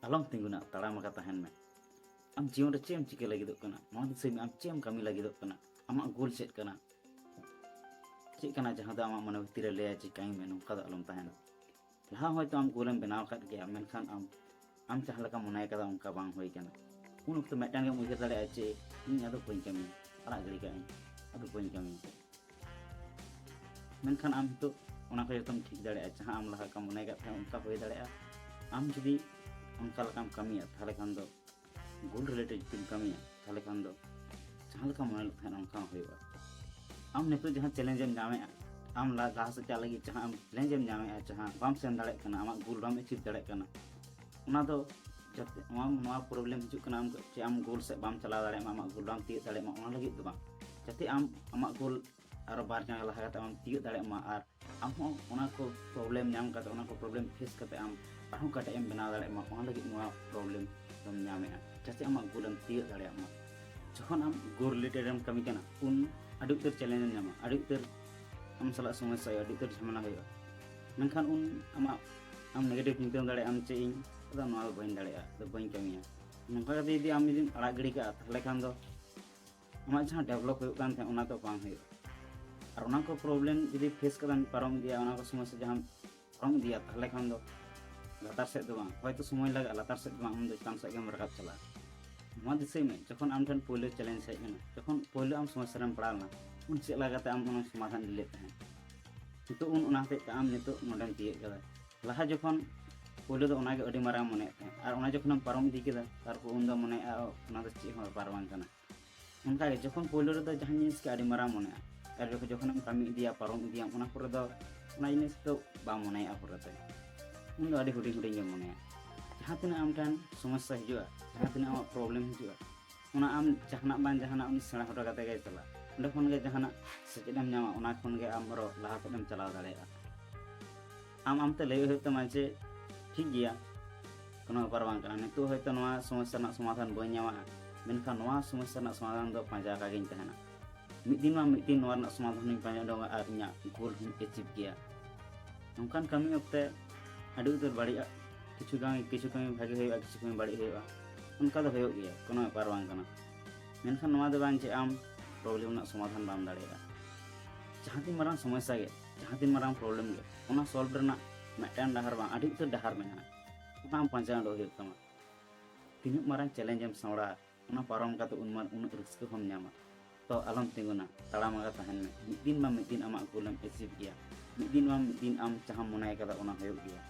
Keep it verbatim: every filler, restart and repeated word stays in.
ᱟᱞᱚᱢ ᱛᱤᱸᱜᱩᱱᱟ, ᱛᱟᱲᱟᱢ ᱟᱠᱟ ᱛᱟᱦᱮᱱ ᱢᱮ᱾ ᱟᱢ ᱡᱤᱭᱚᱱ ᱨᱮ ᱪᱮᱫ ᱮᱢ ᱪᱤᱠᱟᱹ ᱞᱟᱹᱜᱤᱫᱚᱜ ᱠᱟᱱᱟ, ᱱᱚᱣᱟ ᱫᱤᱥᱟᱹᱭ ᱢᱮ᱾ ᱟᱢ ᱪᱮᱫ ᱮᱢ ᱠᱟᱹᱢᱤ ᱞᱟᱹᱜᱤᱫᱚᱜ ᱠᱟᱱᱟ? ᱟᱢᱟᱜ ᱜᱳᱞ ᱪᱮᱫ ᱠᱟᱱᱟ? ᱪᱮᱫ ᱠᱟᱱᱟ ᱡᱟᱦᱟᱸ ᱫᱚ ᱟᱢᱟᱜ ᱢᱚᱱᱮ ᱵᱷᱤᱛᱤᱨ ᱨᱮ ᱞᱟᱹᱭᱟ ᱡᱮ ᱠᱟᱹᱢᱤ ᱢᱮ, ᱱᱚᱝᱠᱟ ᱫᱚ ᱟᱞᱚᱢ ᱛᱟᱦᱮᱱᱟ᱾ ᱞᱟᱦᱟ ᱦᱚᱭᱛᱳ ᱟᱢ ᱜᱳᱞ ᱮᱢ ᱵᱮᱱᱟᱣ ᱟᱠᱟᱫ ᱜᱮᱭᱟ, ᱢᱮᱱᱠᱷᱟᱱ ᱟᱢ ᱟᱢ ᱡᱟᱦᱟᱸ ᱞᱮᱠᱟ ᱢᱚᱱᱮ ᱠᱟᱫᱟ ᱚᱱᱠᱟ ᱵᱟᱝ ᱦᱩᱭ ᱠᱟᱱᱟ᱾ ᱩᱱ ᱚᱠᱛᱚ ᱢᱤᱫᱴᱟᱝ ᱜᱮᱢ ᱩᱭᱦᱟᱹᱨ ᱫᱟᱲᱮᱭᱟᱜᱼᱟ ᱡᱮ ᱤᱧ ᱟᱫᱚ ᱵᱟᱹᱧ ᱠᱟᱹᱢᱤᱭᱟ, ᱟᱲᱟᱜ ᱜᱤᱰᱤ ᱠᱟᱜ ᱟᱹᱧ, ᱟᱫᱚ ᱵᱟᱹᱧ ᱠᱟᱹᱢᱤᱭᱟ᱾ ᱢᱮᱱᱠᱷᱟᱱ ᱟᱢ ᱱᱤᱛᱚᱜ ᱚᱱᱟ ᱠᱚ ᱡᱚᱛᱚᱢ ᱴᱷᱤᱠ ᱫᱟᱲᱮᱭᱟᱜᱼᱟ᱾ ᱡᱟᱦᱟᱸ ᱟᱢ ᱞᱟᱦᱟ ᱠᱟᱢ ᱢᱚᱱᱮ ᱠᱟᱜ ᱛᱟᱦᱮᱸᱫ ᱚᱱᱠᱟ ᱦᱩᱭ ᱫᱟᱲᱮᱭᱟᱜᱼᱟ᱾ ᱟᱢ ᱡᱩᱫᱤ ᱚᱱᱠᱟ ᱞᱮᱠᱟᱢ ᱠᱟᱹᱢᱤᱭᱟ, ᱛᱟᱦᱚᱞᱮ ᱠᱷᱟᱱ ᱫᱚ ᱜᱳᱞ ᱨᱤᱞᱮᱴᱮᱰ ᱡᱩᱫᱤᱢ ᱠᱟᱹᱢᱤᱭᱟ, ᱛᱟᱦᱚᱞᱮ ᱠᱷᱟᱱ ᱫᱚ ᱡᱟᱦᱟᱸ ᱞᱮᱠᱟ ᱢᱚᱱᱮ ᱞᱮᱫ ᱛᱟᱦᱮᱸᱫ ᱚᱱᱠᱟ ᱦᱚᱸ ᱦᱩᱭᱩᱜᱼᱟ᱾ ᱟᱢ ᱱᱤᱛᱚᱜ ᱡᱟᱦᱟᱸ ᱪᱮᱞᱮᱧᱡᱽ ᱮᱢ ᱧᱟᱢᱮᱫᱼᱟ, ᱟᱢ ᱞᱟ- ᱞᱟᱦᱟ ᱥᱮᱫ ᱪᱟᱞᱟᱜ ᱞᱟᱹᱜᱤᱫ ᱡᱟᱦᱟᱸ ᱟᱢ ᱪᱮᱞᱮᱧᱡᱽ ᱮᱢ ᱧᱟᱢᱮᱫᱼᱟ, ᱡᱟᱦᱟᱸ ᱵᱟᱢ ᱥᱮᱱ ᱫᱟᱲᱮᱭᱟᱜ ᱠᱟᱱᱟ, ᱟᱢᱟᱜ ᱜᱳᱞ ᱵᱟᱢ ᱮᱪᱤᱵᱷ ᱫᱟᱲᱮᱭᱟᱜ ᱠᱟᱱᱟ, ᱚᱱᱟ ᱫᱚ ᱡᱟᱛᱮ ᱱᱚᱣᱟ ᱱᱚᱣᱟ ᱯᱨᱚᱵᱞᱮᱢ ᱦᱤᱡᱩᱜ ᱠᱟᱱᱟ, ᱟᱢ ᱪᱮ ᱟᱢ ᱜᱳᱞ ᱥᱮᱫ ᱵᱟᱢ ᱪᱟᱞᱟᱣ ᱫᱟᱲᱮᱭᱟᱜ ᱢᱟ, ᱟᱢᱟᱜ ᱜᱳᱞ ᱵᱟᱢ ᱛᱤᱭᱳᱜ ᱫᱟᱲᱮᱭᱟᱜ ᱢᱟ, ᱚᱱᱟ ᱞᱟᱹᱜᱤᱫ ᱫᱚ ᱵᱟᱝ᱾ ᱡᱟᱛᱮ ᱟᱢ ᱟᱢᱟᱜ ᱜᱳᱞ ᱟᱨᱚ ᱵᱟᱨ ᱡᱟᱸᱜᱟ ᱞᱟᱦᱟ ᱠᱟᱛᱮ ᱟᱢ ᱛᱤᱭᱳᱜ ᱫᱟᱲᱮᱭᱟᱜ ᱢᱟ, ᱟᱨ ᱟᱢ ᱦᱚᱸ ᱚᱱᱟ ᱠᱚ ᱯᱨᱚᱵᱞᱮᱢ ᱧᱟᱢ ᱠᱟᱛᱮ, ᱚᱱᱟ ᱠᱚ ᱯᱨᱚᱵᱞᱮᱢ ᱯᱷᱮᱥ ᱠᱟᱛᱮ ᱟᱢ ᱟᱨᱦᱚᱸ ᱠᱟᱹᱴᱤᱡ ᱮᱢ ᱵᱮᱱᱟᱣ ᱫᱟᱲᱮᱭᱟᱜ ᱢᱟ, ᱚᱱᱟ ᱞᱟᱹᱜᱤᱫ ᱱᱚᱣᱟ ᱯᱨᱚᱵᱞᱮᱢ ᱫᱚᱢ ᱧᱟᱢᱮᱫᱼᱟ, ᱡᱟᱛᱮ ᱟᱢᱟᱜ ᱜᱳᱞ ᱮᱢ ᱛᱤᱭᱳᱜ ᱫᱟᱲᱮᱭᱟᱜ ᱢᱟ᱾ ᱡᱚᱠᱷᱚᱱ ᱟᱢ ᱜᱳᱞ ᱨᱤᱞᱮᱴᱮᱰ ᱮᱢ ᱠᱟᱹᱢᱤ ᱠᱟᱱᱟ, ᱩᱱ ᱟᱹᱰᱤ ᱩᱛᱟᱹᱨ ᱪᱮᱞᱮᱧᱡᱽ ᱮᱢ ᱧᱟᱢᱟ, ᱟᱹᱰᱤ ᱩᱛᱟᱹᱨ ᱟᱢ ᱥᱟᱞᱟᱜ ᱥᱚᱢᱚᱥᱥᱟ ᱦᱩᱭᱩᱜᱼᱟ, ᱟᱹᱰᱤ ᱩᱛᱟᱹᱨ ᱡᱷᱟᱢᱮᱞᱟ ᱦᱩᱭᱩᱜᱼᱟ᱾ ᱢᱮᱱᱠᱷᱟᱱ ᱩᱱ ᱟᱢᱟᱜ ᱟᱢ ᱱᱮᱜᱮᱴᱤᱵᱷ ᱪᱤᱱᱛᱟᱹ ᱫᱟᱲᱮᱭᱟᱜ ᱟᱢ ᱡᱮ ᱤᱧ ᱟᱫᱚ ᱱᱚᱣᱟ ᱫᱚ ᱵᱟᱹᱧ ᱫᱟᱲᱮᱭᱟᱜᱼᱟ, ᱟᱫᱚ ᱵᱟᱹᱧ ᱠᱟᱹᱢᱤᱭᱟ᱾ ᱱᱚᱝᱠᱟ ᱠᱟᱛᱮ ᱡᱩᱫᱤ ᱟᱢ ᱡᱩᱫᱤᱢ ᱟᱲᱟᱜ ᱜᱤᱰᱤ ᱠᱟᱜᱼᱟ, ᱛᱟᱦᱚᱞᱮ ᱠᱷᱟᱱ ᱫᱚ ᱟᱢᱟᱜ ᱡᱟᱦᱟᱸ ᱰᱮᱵᱷᱞᱚᱯ ᱦᱩᱭᱩᱜ ᱠᱟᱱ ᱛᱟᱦᱮᱸᱫ, ᱚᱱᱟ ᱫᱚ ᱵᱟᱝ ᱦᱩᱭᱩᱜᱼᱟ᱾ ᱟᱨ ᱚᱱᱟ ᱠᱚ ᱯᱨᱚᱵᱞᱮᱢ ᱡᱩᱫᱤ ᱯᱷᱮᱥ ᱠᱟᱛᱮᱢ ᱯᱟᱨᱚᱢ ᱤᱫᱤᱭᱟ, ᱚᱱᱟ ᱠᱚ ᱥᱚᱢᱚᱥᱥᱟ ᱡᱟᱦᱟᱸᱢ ᱯᱟᱨᱚᱢ ᱤᱫᱤᱭᱟ, ᱛᱟᱦᱚᱞᱮ ᱠᱷᱟᱱ ᱫᱚ ᱞᱟᱛᱟᱨ ᱥᱮᱫ ᱫᱚ ᱵᱟᱝ, ᱦᱚᱭᱛᱳ ᱥᱚᱢᱚᱭ ᱞᱟᱜᱟᱜᱼᱟ, ᱞᱟᱛᱟᱨ ᱥᱮᱫ ᱫᱚ ᱵᱟᱝ, ᱟᱢ ᱫᱚ ᱪᱮᱛᱟᱱ ᱥᱮᱫ ᱜᱮᱢ ᱨᱟᱠᱟᱵ ᱪᱟᱞᱟᱜᱼᱟ᱾ ᱱᱚᱣᱟ ᱫᱤᱥᱟᱹᱭ ᱢᱮ, ᱡᱚᱠᱷᱚᱱ ᱟᱢ ᱴᱷᱮᱱ ᱯᱳᱭᱞᱳ ᱪᱮᱞᱮᱧᱡᱽ ᱦᱮᱡ ᱮᱱᱟ, ᱡᱚᱠᱷᱚᱱ ᱯᱳᱭᱞᱳ ᱟᱢ ᱥᱚᱢᱚᱥᱥᱟ ᱨᱮᱢ ᱯᱟᱲᱟᱣ ᱞᱮᱱᱟ, ᱩᱱ ᱪᱮᱫ ᱞᱮᱠᱟᱛᱮ ᱟᱢ ᱚᱱᱟ ᱥᱚᱢᱟᱫᱷᱟᱱ ᱤᱫᱤ ᱞᱮᱫ ᱛᱟᱦᱮᱸᱫ? ᱱᱤᱛᱚᱜ ᱩᱱ ᱚᱱᱟ ᱦᱚᱛᱮᱡ ᱛᱮ ᱟᱢ ᱱᱤᱛᱚᱜ ᱱᱚᱰᱮᱢ ᱛᱤᱭᱳᱜ ᱠᱟᱫᱟ᱾ ᱞᱟᱦᱟ ᱡᱚᱠᱷᱚᱱ ᱯᱳᱭᱞᱳ ᱫᱚ ᱚᱱᱟᱜᱮ ᱟᱹᱰᱤ ᱢᱟᱨᱟᱝ ᱢᱚᱱᱮᱭᱮᱫ ᱛᱟᱦᱮᱸᱫ, ᱟᱨ ᱚᱱᱟ ᱡᱚᱠᱷᱚᱱᱮᱢ ᱯᱟᱨᱚᱢ ᱤᱫᱤ ᱠᱮᱫᱟ, ᱛᱟᱨᱯᱚᱨ ᱩᱱ ᱫᱚ ᱢᱚᱱᱮᱭᱮᱫᱼᱟ, "ᱚ, ᱚᱱᱟ ᱫᱚ ᱪᱮᱫ ᱦᱚᱸ ᱵᱮᱯᱟᱨ ᱵᱟᱝ ᱠᱟᱱᱟ᱾" ᱚᱱᱠᱟᱜᱮ ᱡᱚᱠᱷᱚᱱ ᱯᱳᱭᱞᱳ ᱨᱮᱫᱚ ᱡᱟᱦᱟᱸ ᱡᱤᱱᱤᱥ ᱜᱮ ᱟᱹᱰᱤ ᱢᱟᱨᱟᱝ ᱢᱚᱱᱮᱜᱼᱟ, ᱟᱨ ᱡᱚᱠᱷᱚᱱ, ᱡᱚᱠᱷᱚᱱᱮᱢ ᱠᱟᱹᱢᱤ ᱤᱫᱤᱭᱟ, ᱯᱟᱨᱚᱢ ᱤᱫᱤᱭᱟᱢ, ᱚᱱᱟ ᱯᱚᱨᱮ ᱫᱚ ᱚᱱᱟ ᱡᱤᱱᱤᱥ ᱫᱚ ᱵᱟᱢ ᱢᱚᱱᱮᱭᱟᱜᱼᱟ ᱯᱚᱨᱮᱛᱮ᱾ ᱩᱱ ᱫᱚ ᱟᱹᱰᱤ ᱦᱩᱰᱤᱧ ᱦᱩᱰᱤᱧ ᱜᱮᱢ ᱢᱚᱱᱮᱭᱟ᱾ ᱡᱟᱦᱟᱸ ᱛᱤᱱᱟᱹᱜ ᱟᱢ ᱴᱷᱮᱱ ᱥᱚᱢᱚᱥᱥᱟ ᱦᱤᱡᱩᱜᱼᱟ, ᱡᱟᱦᱟᱸ ᱛᱤᱱᱟᱹᱜ ᱟᱢᱟᱜ ᱯᱨᱚᱵᱞᱮᱢ ᱦᱤᱡᱩᱜᱼᱟ, ᱚᱱᱟ ᱟᱢ ᱡᱟᱦᱟᱱᱟᱜ ᱵᱟᱝ ᱡᱟᱦᱟᱱᱟᱜ ᱩᱱᱤ ᱥᱮᱬᱟ ᱦᱚᱴᱚ ᱠᱟᱛᱮ ᱜᱮ ᱪᱟᱞᱟᱜ᱾ ᱚᱸᱰᱮ ᱠᱷᱚᱱ ᱜᱮ ᱡᱟᱦᱟᱱᱟᱜ ᱥᱮᱪᱮᱫ ᱮᱢ ᱧᱟᱢᱟ, ᱚᱱᱟ ᱠᱷᱚᱱ ᱜᱮ ᱟᱢ ᱟᱨᱚ ᱞᱟᱦᱟ ᱥᱮᱫ ᱮᱢ ᱪᱟᱞᱟᱣ ᱫᱟᱲᱮᱭᱟᱜᱼᱟ᱾ ᱟᱢ ᱟᱢᱛᱮ ᱞᱟᱹᱭ ᱦᱩᱭᱩᱜ ᱛᱟᱢᱟ ᱡᱮ, "ᱴᱷᱤᱠ ᱜᱮᱭᱟ, ᱠᱳᱱᱳ ᱵᱮᱯᱟᱨ ᱵᱟᱝ ᱠᱟᱱᱟ, ᱱᱤᱛᱚᱜ ᱦᱚᱭᱛᱳ ᱱᱚᱣᱟ ᱥᱚᱢᱚᱥᱥᱟ ᱨᱮᱱᱟᱜ ᱥᱚᱢᱟᱫᱷᱟᱱ ᱵᱟᱹᱧ ᱧᱟᱢᱟ, ᱢᱮᱱᱠᱷᱟᱱ ᱱᱚᱣᱟ ᱥᱚᱢᱚᱥᱥᱟ ᱨᱮᱱᱟᱜ ᱥᱚᱢᱟᱫᱷᱟᱱ ᱫᱚ ᱯᱟᱸᱡᱟ ᱟᱠᱟ ᱜᱤᱧ ᱛᱟᱦᱮᱱᱟ᱾ ᱢᱤᱫ ᱫᱤᱱ ᱵᱟᱝ ᱢᱤᱫ ᱫᱤᱱ ᱱᱚᱣᱟ ᱨᱮᱱᱟᱜ ᱥᱚᱢᱟᱫᱷᱟᱱ ᱦᱚᱸᱧ ᱯᱟᱸᱡᱟ ᱩᱰᱩᱝᱟ ᱟᱨ ᱤᱧᱟᱹᱜ ᱜᱳᱞ ᱦᱚᱸᱧ ᱮᱪᱤᱵᱷ ᱜᱮᱭᱟ᱾" ᱱᱚᱝᱠᱟᱱ ᱠᱟᱹᱢᱤ ᱚᱠᱛᱮ ᱟᱹᱰᱤ ᱩᱛᱟᱹᱨ ᱵᱟᱹᱲᱤᱡ ᱠᱤᱪᱷᱩ ᱠᱟᱹᱢᱤ ᱠᱤᱪᱷᱩ ᱠᱟᱹᱢᱤ ᱵᱷᱟᱜᱮ ᱦᱩᱭᱩᱜᱼᱟ, ᱠᱤᱪᱷᱩ ᱠᱟᱹᱢᱤ ᱵᱟᱹᱲᱤᱡ ᱦᱩᱭᱩᱜᱼᱟ, ᱚᱱᱠᱟ ᱫᱚ ᱦᱩᱭᱩᱜ ᱜᱮᱭᱟ, ᱠᱳᱱᱳ ᱵᱮᱯᱟᱨ ᱵᱟᱝ ᱠᱟᱱᱟ᱾ ᱢᱮᱱᱠᱷᱟᱱ ᱱᱚᱣᱟ ᱫᱚ ᱵᱟᱝ ᱡᱮ ᱟᱢ ᱯᱨᱚᱵᱞᱮᱢ ᱨᱮᱱᱟᱜ ᱥᱚᱢᱟᱫᱷᱟᱱ ᱵᱟᱢ ᱫᱟᱲᱮᱭᱟᱜᱼᱟ᱾ ᱡᱟᱦᱟᱸ ᱛᱤᱱ ᱢᱟᱨᱟᱝ ᱥᱚᱢᱚᱥᱥᱟ ᱜᱮ, ᱡᱟᱦᱟᱸ ᱛᱤᱱ ᱢᱟᱨᱟᱝ ᱯᱨᱚᱵᱞᱮᱢ ᱜᱮ, ᱚᱱᱟ ᱥᱚᱞᱵᱷ ᱨᱮᱱᱟᱜ ᱢᱤᱫᱴᱟᱝ ᱰᱟᱦᱟᱨ ᱵᱟᱝ, ᱟᱹᱰᱤ ᱩᱛᱟᱹᱨ ᱰᱟᱦᱟᱨ ᱢᱮᱱᱟᱜᱼᱟ᱾ ᱚᱱᱟ ᱟᱢ ᱯᱟᱸᱡᱟ ᱩᱰᱩᱠ ᱦᱩᱭᱩᱜ ᱛᱟᱢᱟ᱾ ᱛᱤᱱᱟᱹᱜ ᱢᱟᱨᱟᱝ ᱪᱮᱞᱮᱧᱡᱽ ᱮᱢ ᱥᱟᱢᱵᱲᱟᱜᱼᱟ, ᱚᱱᱟ ᱯᱟᱨᱚᱢ ᱠᱟᱛᱮ ᱩᱱ ᱢᱟᱨ-, ᱩᱱᱟᱹᱜ ᱨᱟᱹᱥᱠᱟᱹ ᱦᱚᱸᱢ ᱧᱟᱢᱟ᱾ ᱛᱚ ᱟᱞᱚᱢ ᱛᱤᱸᱜᱩᱱᱟ, ᱛᱟᱲᱟᱢ ᱟᱠᱟ ᱛᱟᱦᱮᱱ ᱢᱮ᱾ ᱢᱤᱫ ᱫᱤᱱ ᱵᱟᱝ ᱢᱤᱫ ᱫᱤᱱ ᱟᱢᱟᱜ ᱜᱳᱞᱮᱢ ᱮᱪᱤᱵᱷ ᱜᱮᱭᱟ᱾ ᱢᱤᱫ ᱫᱤᱱ ᱵᱟᱝ ᱢᱤᱫ ᱫᱤᱱ ᱟᱢ ᱡᱟᱦᱟᱸᱢ ᱢᱚᱱᱮ ᱠᱟᱫᱟ ᱚᱱᱟ ᱦᱩᱭᱩᱜ ᱜᱮᱭᱟ᱾